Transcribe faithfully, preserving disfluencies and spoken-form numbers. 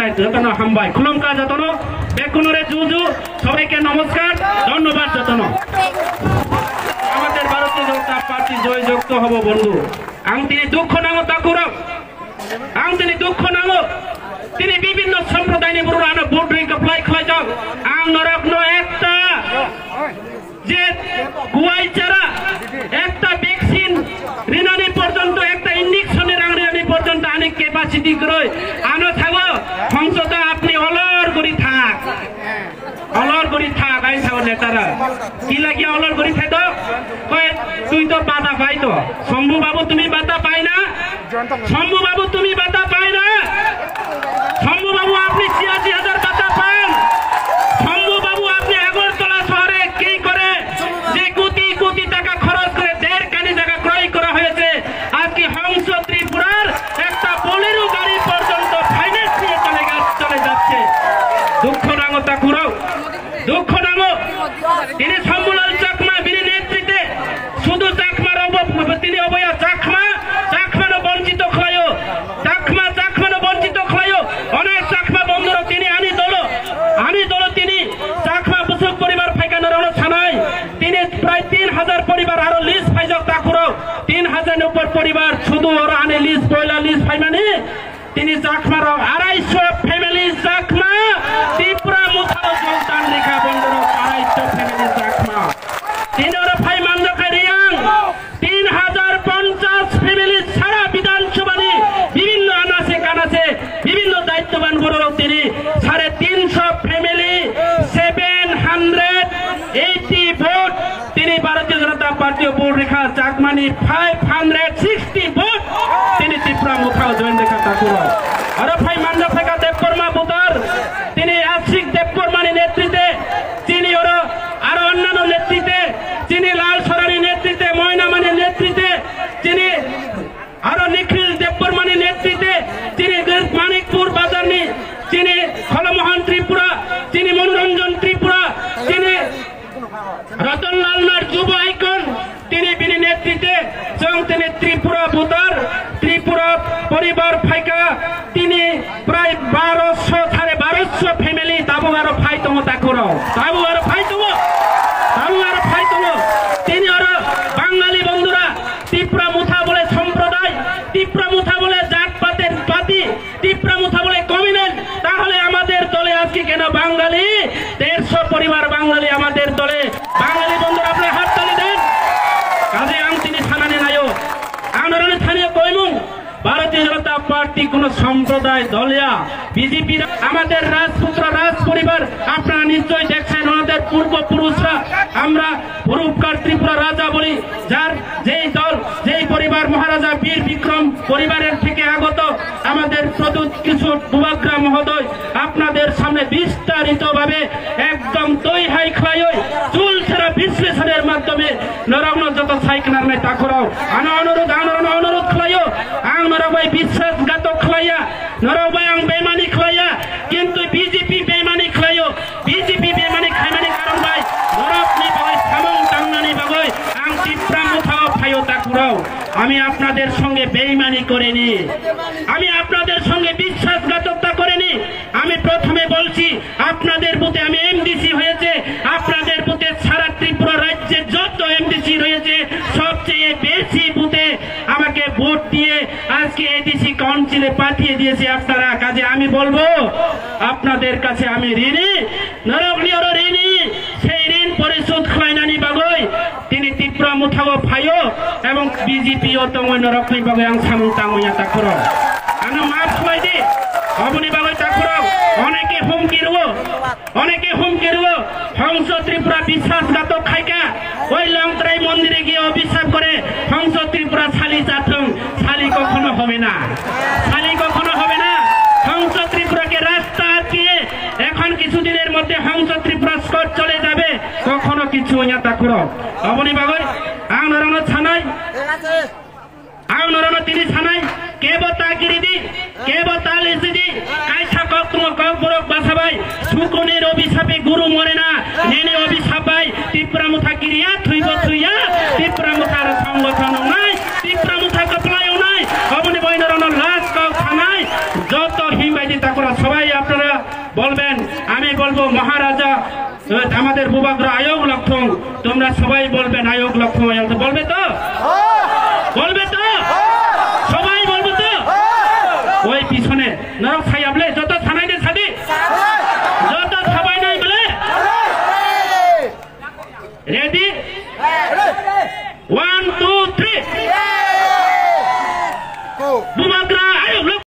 নাই, যতন হামবাই। খুলুমকা যতন, বেকুনরে জুজু, সবাইকে নমস্কার, ধন্যবাদ যতন। আমাদের ভারতীয় জনতা পার্টি জয়যুক্ত হব বন্ধু। Ang tini dukho nango takurok, ang tini dukho nango, tini bibinno somprodayni borok ano vote ring apply khlaijak, ang norokno ekta je guai chara, ekta vaccine rinani porjonto, ekta injection ni rang rinani porjonto ani capacity kwrwi. Ano thago, hongsoda apni olor guri thak. Olor guri thak, ai sao netara. Ki lagi olor guri thai do? Koi, tui to bata pai to. Shambhu babu, tumi bata pai na? Shambhu babu, tumi bata pai na? Shambhu babu, apni ছিয়াশি হাজার bata pan? Shambhu babu, apni Agartala শহরে কি করে যে কোটি কোটি টাকা খরচ করে দেড় কানি জায়গা ক্রয় করা হয়েছে, আজকে হংস ত্রিপুরার একটা বোলেরো গাড়ি পর্যন্ত ফাইন্যান্স নিয়ে চলে গা-, চলে যাচ্ছে। দুঃখ নাঙো তাকুরাও, দুঃখ নাঙো। Tini Shambhulal Chakma bini netritwe শুধু চাকমার অব-, তিনি অবয়া চাকমা, চাকমানো বঞ্চিত খলায়ো, চাকমা, চাকমানো বঞ্চিত খলায়ো। অনেক চাকমা বন্ধুরা তিনি আনি দল, আনি দল তিনি চাকমা বুসুক পরিবার ফাইকানো রওনা সানাই। তিনি প্রায় তিন হাজার পরিবার আরো লিস্ট ফাইজক তাকুরো, তিন হাজার উপর পরিবার শুধু ওরা আনি লিস্ট, পয়লা লিস্ট ফাইমানি। Tini Chakmarok আড়াইশো family Chakma Tipra Motha o jogdan rikha, bondorok আড়াইশো family Chakma. Tini oro phai manjakha Reang tin hajar ponchas family sara Bidhan Sabha ni bibhinno anase kanase bibhinno daittoban bororok tini sare tinsho family seven hundred eighty vote. Tini Bharatiya Janata Party o vote rikha Chakmani five hundred sixty vote. Tini Tipra Motha o join rikha takuro. Aro phai manja phaikha Debbarma voter. Tini Ashik Debbarmani netritwe, tini oro aro onnano netritwe, tini Lal Sorani netritwe, Moinamani netritwe, tini aro Nikhil Debbarmani netritwe, tini Manikpur bazarni, tini Kholomohan Tripura, tini Manoranjan Tripura, tini Ratan Lal Nath Yuva Icon, tini bini netritwe, chwng tini Tripura voter, Tripura poribar phaikha, tini prai barosho, sare barosho family tabuk aro phai tongo takuro. Tabuk aro phai tongo. Tabuk aro phai tongo. Tini aro Bangali bondhura, Tipra Motha bole somproday, Tipra Motha bole jat pater pati, Tipra Motha bole communal, তাহলে আমাদের দলে আজকে কেন বাঙালি দেড়শো পরিবার বাঙালি আমাদের দলে? বাঙালি বন্ধুরা, আপনারা হাততালি দেন। কাজে ang tini sanani nayo, ang norokni thani koimung, ভারতীয় জনতা পার্টি কোনো সম্প্রদায় দলিয়া বিজেপি। আমাদের রাজপুত্র রাজ পরিবার, আপনারা নিশ্চয়ই দেখছেন ওনাদের পূর্বপুরুষরা, আমরা পূর্বকার ত্রিপুরা রাজা বলি, যার যেই দল, যেই পরিবার, মহারাজা বীর বিক্রম পরিবারের থেকে আগত আমাদের প্রদ্যুৎ কিশোর বুবাগ্রা মহোদয় আপনাদের সামনে বিস্তারিতভাবে একদম তৈহাই খাইই চুল ছাড়া বিশ্লেষণের মাধ্যমে নরকনো যত সাইকনার নাই তাকুরাও আনো অনুরোধ, আনো অনুরোধ খাইও, আং নরক ভাই বিশ্বাসঘাতক খাইয়া, নরক ভাই আং বেমানি খাইয়া, কিন্তু বিজেপি বেমানি খাইও। বিজেপি বেমানি খাইমানি কারণ bai norokni bagwi samung tangnani bagwi ang Tipra Mothao phaio takurao. আমি আপনাদের সঙ্গে বেইমানি করিনি, আমি আপনাদের সঙ্গে বিশ্বাসঘাতকতা করিনি। আমি প্রথমে বলছি, আপনাদের বুথে আমি এমডিসি হয়েছে, আপনাদের বুথে সারা ত্রিপুরা রাজ্যে যত এমডিসি রয়েছে, সবচেয়ে বেশি বুথে আমাকে ভোট দিয়ে আজকে এডিসি কাউন্সিলে পাঠিয়ে দিয়েছে আপনারা। কাজে আমি বলবো, আপনাদের কাছে আমি ঋণী, নরক নিয়র ঋণী। সেই ঋণ পরিশোধ খাইনানি বাগই তিনি ত্রিপুরা মুঠাগো ফাইও এবং বিজেপি ও তঙ্গই নরকনি বাগই আং সামুং তাঙ্গইয়া তাকুরো। আনো মাফ খাই দি, অবনি বাগই তাকুরো। অনেকে হুমকি রুও, অনেকে হুমকি রুও। হংস ত্রিপুরা বিশ্বাসঘাতক খাইকা, ওই লংতরাই মন্দিরে গিয়ে অভিশাপ করে, হংস ত্রিপুরা শালি চাথং, শালি কখনো হবে না, শালি কখনো হবে না। হংস ত্রিপুরাকে রাস্তা আটকিয়ে এখন কিছুদিনের মধ্যে হংস ত্রিপুরা স্কট চলে যাবে, কখনো কিছু হইয়া তা করো। অবনি বাগই, আং নরনো ছানাই। Ang norokno tini sanai, kebo ta giridi, kebo ta lisidi, kaisa kok tongo kok borok basabai, sukunir obisape guru morena, nini obisapai, Tipra Motha giriya, thuibo thuiya, Tipra Motha aro songgothon wngnai, Tipra Motha kwplai wngnai, oboni bai norokno last kok sanai, joto himbai di takura sobai আমাদের বুবাগ্রা আয়োগ লক্ষণ, তোমরা সবাই বলবেন আয়োগ লক্ষণ, আয়োগ তো বলবে তো? বলবে তো? সবাই বলবে তো? ওই পিছনে নরক সাইয়াবলে যত